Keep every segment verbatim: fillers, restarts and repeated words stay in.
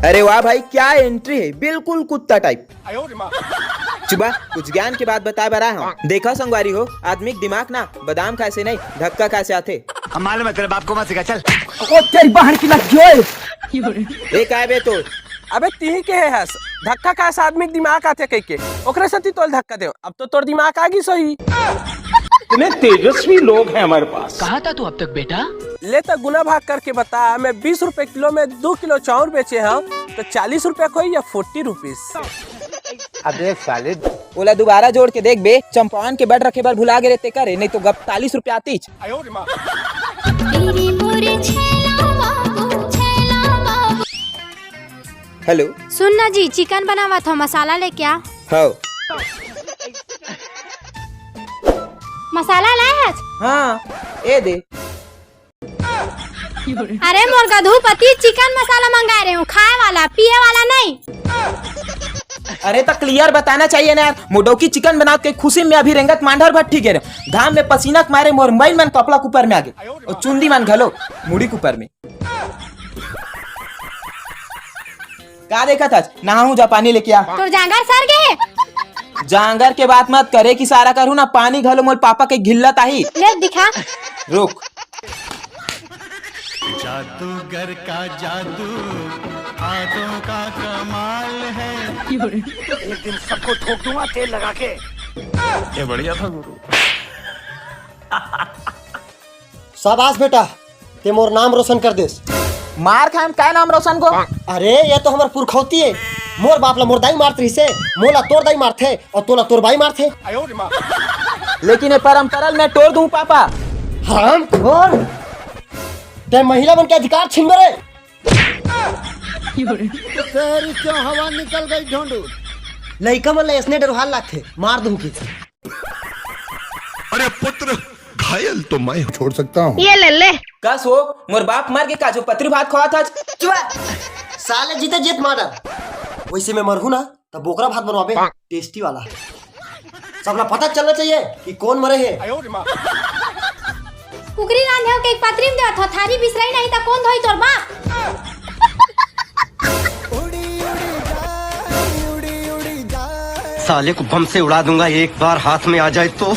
अरे वाह भाई, क्या एंट्री है, बिल्कुल कुत्ता टाइप। चुबा, कुछ ज्ञान के बात बताए बर आए हूँ। देखा संगवारी हो, आदमी के दिमाग ना बादाम खाए से नहीं, धक्का खाए से आथे। हम मालूम है, तेरे बाप को मत सिखा, चल। ओ तेरी बहन की लग गई। ए काय बे तो? अबे तीही के हे हस, धक्का खाए से आदमी के दिमाग आथे कहिके, ओकरे सेती तोल धक्का देव। अब तो तोर दिमाग आ गिस होही। इतने तेजस्वी लोग हैं हमारे पास। कहाँ था तू अब तक बेटा? ले त गुना भाग करके बता, मैं बीस रुपए किलो में दो किलो चाउर बेचे हव, तो चालीस रुपए होही या फोर्टी रुपीस? अबे साले। ओला दोबारा जोड़ के देख बे, चंपावन के बट रखे बर भुला गे रे तेकर, नहीं तो गप चालीस रुपया आतीच। तेरी मोरे छैला बाबू, छैला बाबू। हेलो। सुन ना जी, चिकन बनावत हव, मसाला लेके आ। हव। मसाला लाए हस? हाँ, ए दे। अरे मोर गधू पति, चिकन मसाला मंगाए रहे हूँ, खाए वाला, पिए वाला नहीं। अरे तो क्लियर बताना चाहिए ना यार, मोर डौकी चिकन बनात के खुशी में अभी रेंगत मांडर भट्ठी गे रहे हूँ। घाम में पसीना के मारे मोर मइन मन कपड़ा के ऊपर में आ गे, अउ चुंदी मन घलो मुड़ी के ऊपर में। का देखत हस? नहाहूं जा, पानी लेके आ। तोर जांगर सर गे हे। जांगर के बात मत करे कि सारा करू ना, पानी घलो मोर पापा के घिल्लत आही। ले दिखा। रुक। जादूगर का जादू, हाथों का कमाल है। एक दिन सबको ठोक दूंगा तेल लगा के। ये बढ़िया था गुरु। शाबाश बेटा, ते मोर नाम रोशन कर देस। मार खाए म काय नाम रोशन गो? अरे, ये तो हमर पुरखौती हे। मोर बाप ला मोर दाई मारत रहिसे, मोला तोर दाई मारथे अउ तोला तोर बाई मारथे। लेकिन ये परंपरा ल मैं टोर दूं पापा। हरामखोर, ते महिला मन के अधिकार छीनबे रे। तेरी क्यों हवा निकल गई ढोंडू? लइका मन ला अइसने डरवाल लागथे, मार दूं कि। अरे पुत्र, घायल तो मैं हूँ। छोड़ सकता हूँ। ये ले ले। कस हो, मोर बाप मर के काजू पतरी भात खवात हस? चुप। साले जीते जीत मार डार। वैसे मैं मरहूँ ना, तब बोकरा भात बनवाबे, टेस्टी वाला। सबला पता चलना चाहिए कि कौन मरे हे। कुकरी रांधे हो के एक पतरी में देवत हो, थारी बिसरई नहीं त कौन धोई तोर बाप? साले को बम से उड़ा दूंगा एक बार हाथ में आ जाए तो।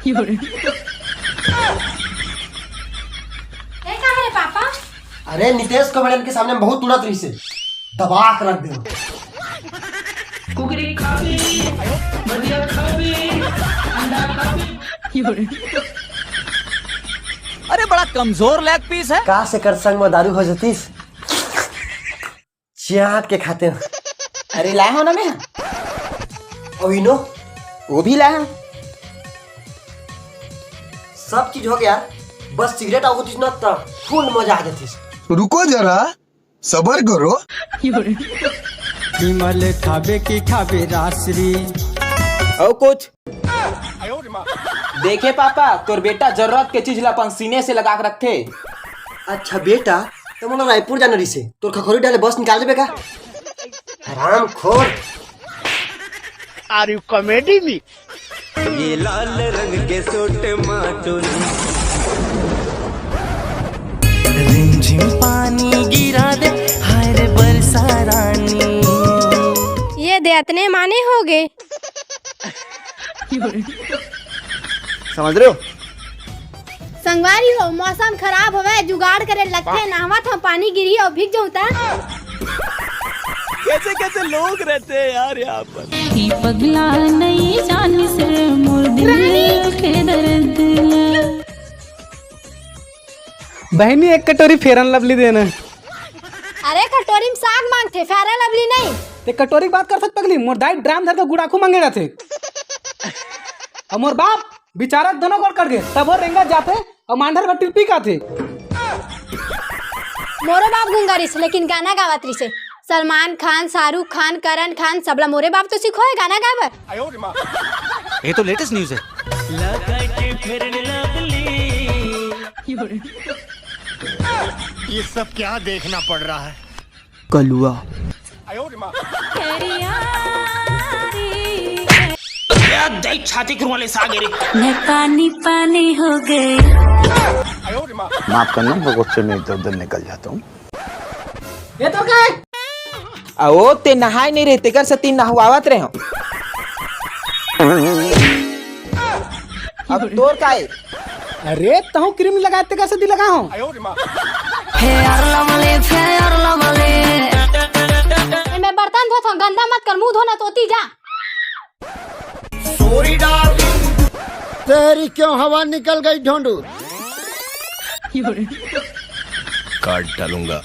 ए, का है रे पापा? अरे, नितेश कमेडियन के सामने में बहुत उड़त रहिसे, दबा के रख दे। कुकरी खाबे, भजिया खाबे, अंडा खाबे। अरे, बड़ा कमजोर लेग पीस है। का से कर संग में दारू हो जतीस? चियाट के खाते हो। अरे, लाए हो ना मैं। अउ इनो? वो भी लाए हो। सब चीज हो गया, बस सिगरेट आऊ होतिस ना, त फुल मजा आ जातिस। रुको जरा, सबर करो। विमल खाबे की खाबे रासरी। अउ कुछ? देखे पापा, तोर बेटा जरूरत के चीज ला अपन सीने से लगा के रखथे। अच्छा बेटा, त मोला रायपुर जाना रहिसे, तोर खखोरी डाले बस निकाल देबे का? हरामखोर। Are you comedy me? ये लाल रंग के सूट माटुन। रिमझिम पानी गिरा दे, हाय रे बरसा रानी। ये दे अतने माने हो गए। समझ रहे हो? संगवारी हो, मौसम खराब होवे, जुगाड़ करे लगथे, नहावत हंव, पानी गिरही अउ भीग जाहूं त। कैसे कैसे लोग रहते हैं यार यहाँ पर। ई पगला नहीं जानिस रे मोर दिल के दर्द ला। बहिनी, एक कटोरी Fair and Lovely देना। अरे, कटोरी में साग मांगथे, Fair and Lovely नहीं। ते कटोरी के बात करथस पगली, मोर दाई ड्राम धर के गुड़ाखू मांगे रहिथे। अउ मोर बाप बेचारा दोनों गोड़ कट गे, तभो रेंगत जाथे अउ मांडर भट्टी ल पी के आथे। मोरो बाप गूंगा रिस, लेकिन गाना गावत रिसे। सलमान खान, शाहरुख खान, करण खान, सबला मोरे बाप तो सिखोय गाना गाए बर। ये तो लेटेस्ट न्यूज है। लगा के फेयर लवली। ये सब क्या देखना पड़ रहा है? कलुआ। करिया रे। दई छाती के रुआ ले सागे रे। मैं पानी पानी हो गई। माफ करना, मैं गुस्से में इधर उधर निकल जाता हूँ। ये तो का है? अओ, ते नहाय नहीं रहे, तेकर से तीन नहवावत रहे हो। अब तोर का है? अरे, तहूँ क्रीम लगाए, तेकर से दी लगा हो। Fair lovely, fair lovely. ए, मैं बर्तन धोत हूँ, गंदा मत कर, मुंह धोना तो ओती जा। तेरी क्यों हवा निकल गई ढोंडू? काट डालूंगा।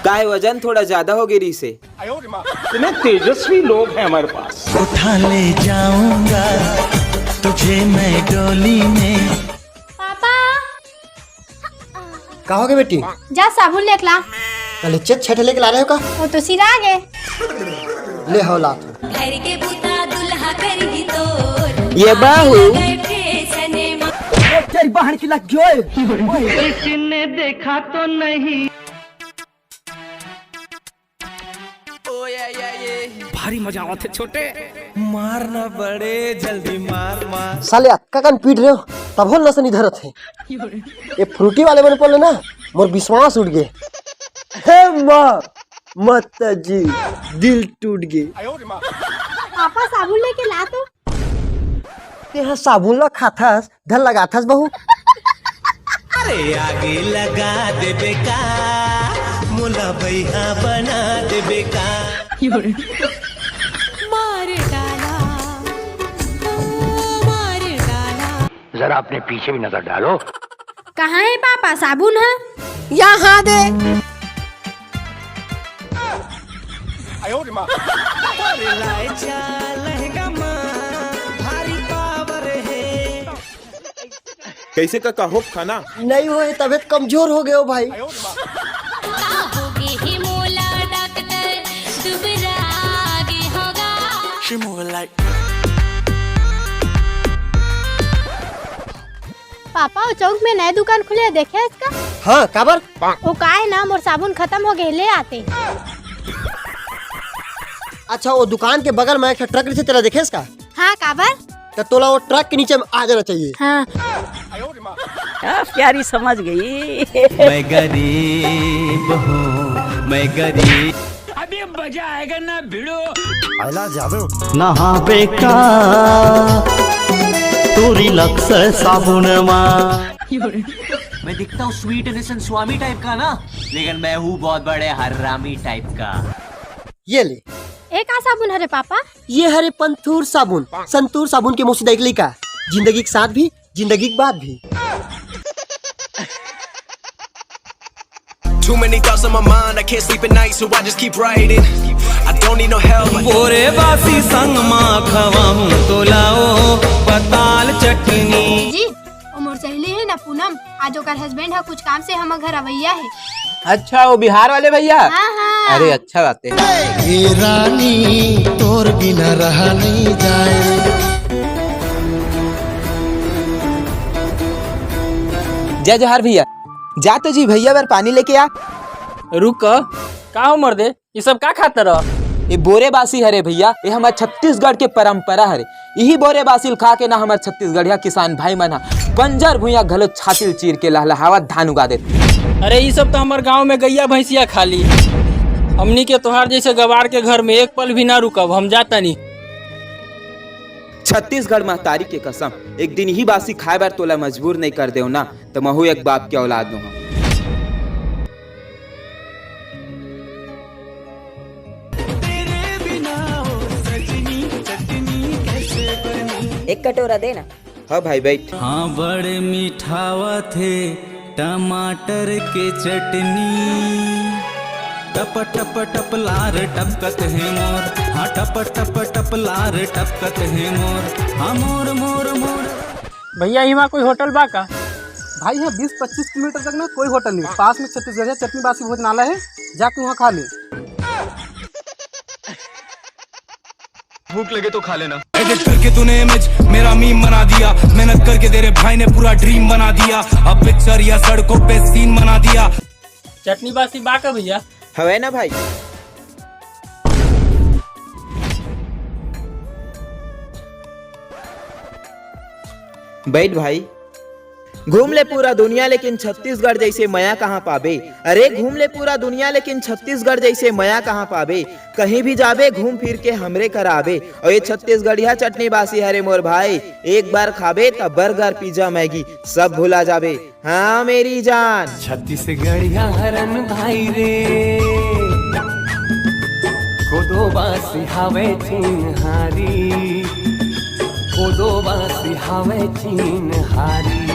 काय वजन थोड़ा ज्यादा हो गई रही से। इतने तेजस्वी लोग हैं हमारे पास। उठा ले जाऊंगा तुझे मैं डोली में। पापा। का हो गे बेटी? जा साबुन लेके ला। कल चेत छठ लेके ला रहे हो का? वो तो सिरा गे। ले हो लात। घर के बूता दुल्हा करही तोर। ये बाहू। गए फैसने में। ओ तेरी बहन की लग गयो। किसी ने देखा तो नहीं। भारी मजा आवत हे छोटे। मारना बड़े जल्दी मार मार। साले अतका कन पीट रहे हो, तभो नस नहीं धरत हे। ये फ्रूटी वाले मन बोले ना, मोर विश्वास उठ गए। हे माँ, माता जी, दिल टूट गए। पापा साबुन लेके ला तो। तेहा साबुन ला खाथस, धन लगाथस बहू। अरे आगे लगा देबे का, मोला बैहा बना देबे का। मार डाला, ओ मार डाला। जरा अपने पीछे भी नजर डालो। कहाँ है पापा साबुन है? यहाँ दे। कैसे काका हो खाना? नहीं होए, तबीयत कमजोर हो गए हो भाई। पापा, वो चौक में नया दुकान खुले हे, देखे इसका? हाँ, काबर? वो का हे ना, मोर साबुन खत्म हो गए, ले आते। अच्छा, वो दुकान के बगल में एक ठो ट्रक रहिथे, तेला देखे इसका? हाँ, काबर? तो तोला वो ट्रक के नीचे में आ जाना चाहिए। हाँ। क्या प्यारी समझ गई। मैं गरीब हूँ, मैं गरीब। अभी मजा आएगा ना भिड़ो। आयला जावे। नहाबे का तोरी लक्स साबुन मा। मैं दिखता हूँ स्वीट इनोसेंट स्वामी टाइप का ना, लेकिन मैं हूँ बहुत बड़े हरामी टाइप का। ये ले। ए का साबुन हरे पापा? ये हरे पंथूर साबुन, संतूर साबुन के मौसी देख ली का। जिंदगी के साथ भी, जिंदगी के बाद भी। Too many thoughts on my mind, I can't sleep at night, so I just keep writing. I don't need no help. बोरे बासी संग मा खवाहूं तोला ओ पताल चटनी। जी, ओ मोर सहेली हे ना पूनम, आज ओकर हस्बैंड ह कुछ काम से हमर घर अवैया हे। अच्छा, वो बिहार वाले भैया? हाँ, हाँ। अरे, अच्छा बात हे। ए रानी, तोर बिना रहा नहीं जाए। जय जोहार भैया, जा तो जी भैया बर पानी लेके आ। रुक, का हो मर्दे, ये सब का खात रह? ये बोरे बासी हरे भैया, ये हमर छत्तीसगढ़ के परंपरा हरे। यही बोरे बासी ल खा के ना हमर छत्तीसगढ़िया किसान भाई मन ह बंजर भुइयां घलो छाती ल चीर के लहलहावत धान उगा देथे। अरे, ये सब तो हमर गांव में गैया भैंसिया खा ली। हमनी के तोहार जैसे गवार के घर में एक पल भी ना रुकब, हम जाता नहीं। छत्तीसगढ़ महतारी के कसम, एक दिन यही बासी खाए बर तोला मजबूर नहीं कर देव ना, त महू एक बाप के औलाद नोहंव। एक कटोरा दे ना। हाँ भाई, बैठ। हाँ, बड़े मिठावत हे टमाटर के चटनी। टप टप टप लार टपकत हे मोर, हाँ, टप टप टप लार टपकत हे मोर, हाँ, मोर, मोर, मोर। भैया, इहाँ कोई होटल बा का? भाई, यहाँ बीस पच्चीस किलोमीटर तक ना कोई होटल नहीं। पास में छत्तीसगढ़िया चटनी बासी भोजनालय है, जाके वहाँ खा ले। भूख लगे तो खा लेना। Edit करके तूने image मेरा meme बना दिया, मेहनत करके तेरे भाई ने पूरा dream बना दिया, अब picture या सड़कों पे scene बना दिया। चटनी बासी बा का भैया? हवे ना भाई। बैठ भाई। घूम ले पूरा दुनिया लेकिन छत्तीसगढ़ जैसे मया कहाँ पाबे। अरे घूम ले पूरा दुनिया लेकिन छत्तीसगढ़ जैसे मया कहाँ पाबे। कहीं भी जाबे घूम फिर के हमरे करा आबे। और ये छत्तीसगढ़िया चटनी बासी हरे मोर भाई, एक बार खाबे त बर्गर पिज्जा मैगी सब भुला जाबे। हाँ मेरी जान। छत्तीसगढ़िया हरन भाई रे, कोदो बासी हावे चिन्हारी, कोदो बासी हावे चिन्हारी।